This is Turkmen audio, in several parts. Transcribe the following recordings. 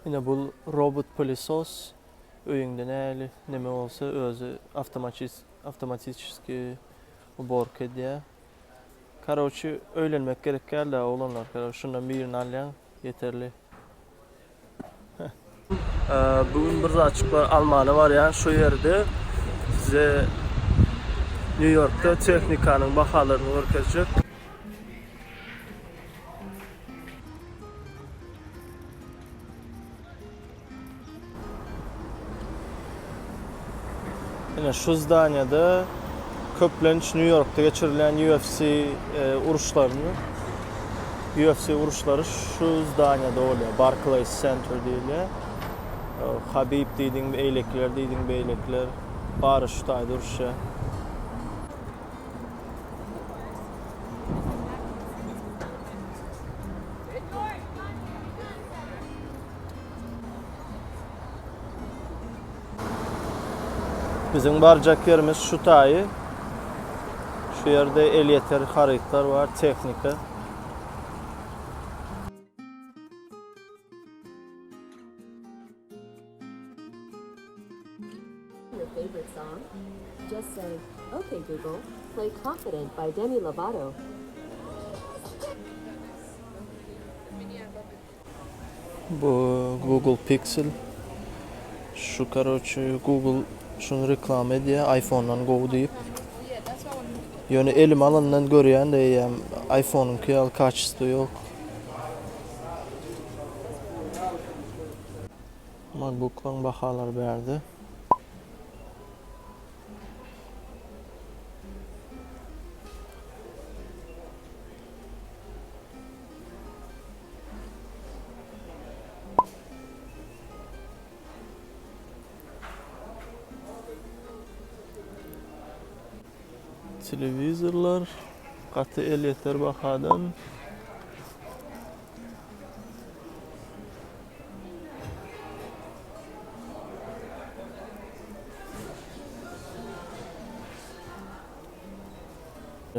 Ine bul robot pylesos öýüňde näli neme bolsa özi awtomatiçeski uborka edýär. Karoçi öýlenmek gerek dälda oglanlar karoçi şundan birini alýaň ýeterli. Bu gün bir zatjyklar almana barýan şu ýerde size Nýu Ýorkda tehnikanyň bahalaryny görkezjek. Ine şu zdaniýada köplenç Nýu Ýorkda geçirilýän UFC uruşlaryny UFC uruşlary şu zdaniýada bolýar. Barclays Center diýilýär. Habib diýdiň, eýlekiler diýdiň, beýlekiler bary şu taýda uruşýar. Biziň barjak ýerimiz şu taýy. Şu ýerde elýeter harytlar bar, tehnika. Your favorite song? Just say, "Okay Google, play Confident by Demi Lovato." Bu Google Pixel. Şu karoçe Google şuny reklama edýär, iPhone-dan gowy diýip. Ýöne elime alandan görýän-de eýýäm iPhone-yňky ýaly kaçestvo ýok. Macbook-laryň bahalary bärde. Telewizorlar gaty elýeter bahadan.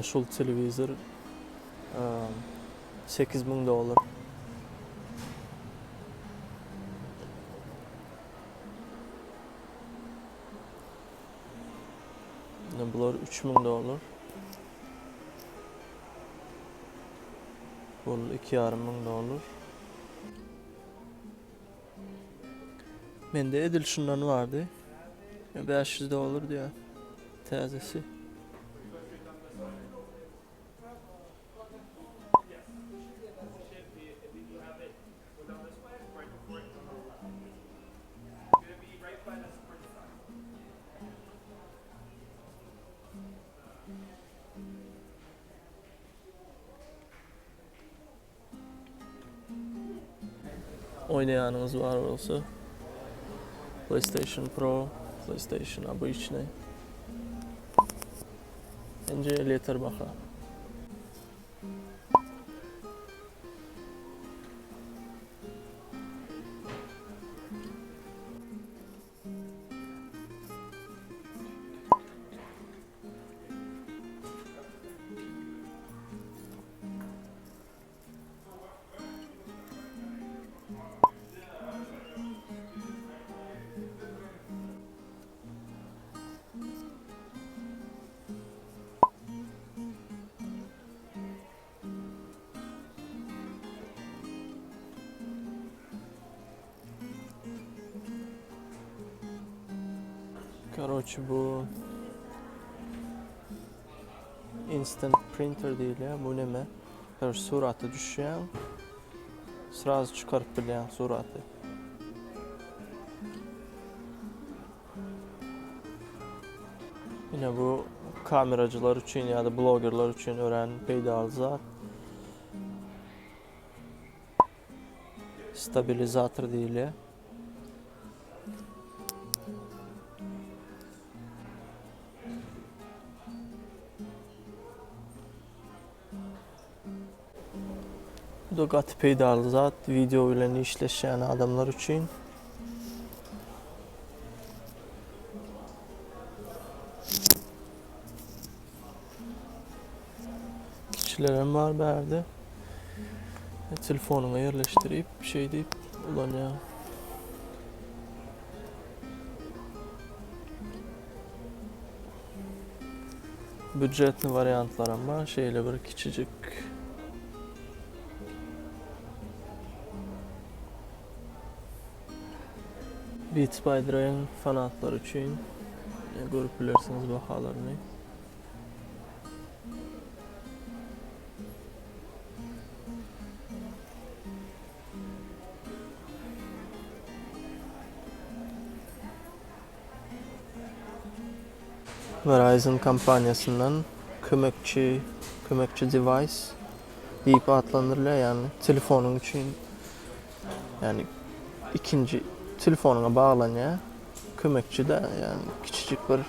Şul telewizor 8000 dollar. Bular 3000 dollar. Bul 2,5 müň dollar. Mende edil şundan bardy. 500 dollar diýýär. Täzesi. Oýnaýanyňyz bar bolsa PlayStation Pro, PlayStation obyçnyý. Ince elýeter baha. Karoçi bu instant printer diýilýär. Bu näme? Bir suraty düşýär. Srazu çykaryp bilýän suraty. Ine bu kameracılar üçin ýa-da blogerler üçin örän peýdaly zat. Stabilizator diýilýär. Bu da gaty peýdaly zat wideo bilen işleşýän adamlar üçin. Kiçilerem bar bärde. Telefonyňa ýerleşdirip, şeýdip ulanýaň. Býudjetny wariantlaram bar, şeýle bir kiçijik. Beats by Dre-iň fanatlary üçin görüp bilersiňiz bahalaryny. Verizon kompaniýasyndan kömekçi, kömekçi device diýip atlandyrylýar, ýagny telefonyň üçin, ýagny ikinji telefonyňa baglanýar, kömekçi-dä, ýagny kiçijik bir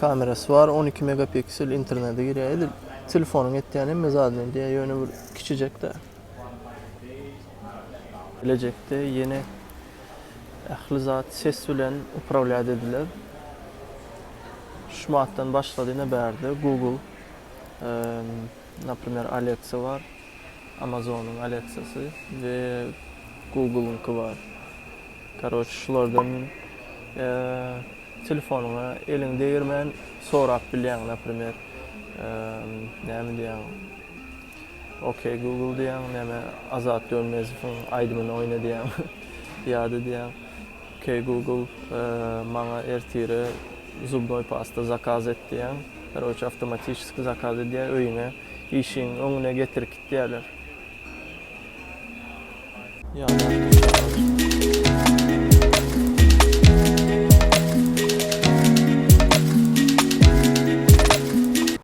Kamerasy bar, 12 megapiksel internete girýär. Edil telefonyň etýän hemme zadyny edýär, ýöne bir kiçijek-dä. Gelejekde ýene ähli zat ses bilen uprawlýat ediler. Şumatdan başlady ine bärde Google, naprimer Alexa bar. Amazonyň Alexasy we Google'yňky bar. Karoç şulardan telefonyňa eliňi degirmän sorap bilýäň naprimer näme diýýäň Ok Google diýýäň näme Azat Dönmezowyň aýdymyny oýna diýýäň ýa-da diýýäň Ok Google maňa ertire zubnoý pasta zakaz et diýýäň karoç awtomatiçeski zakaz edýär öýüňe Işigiň öňüne getirip gitýärler. Ýa-da.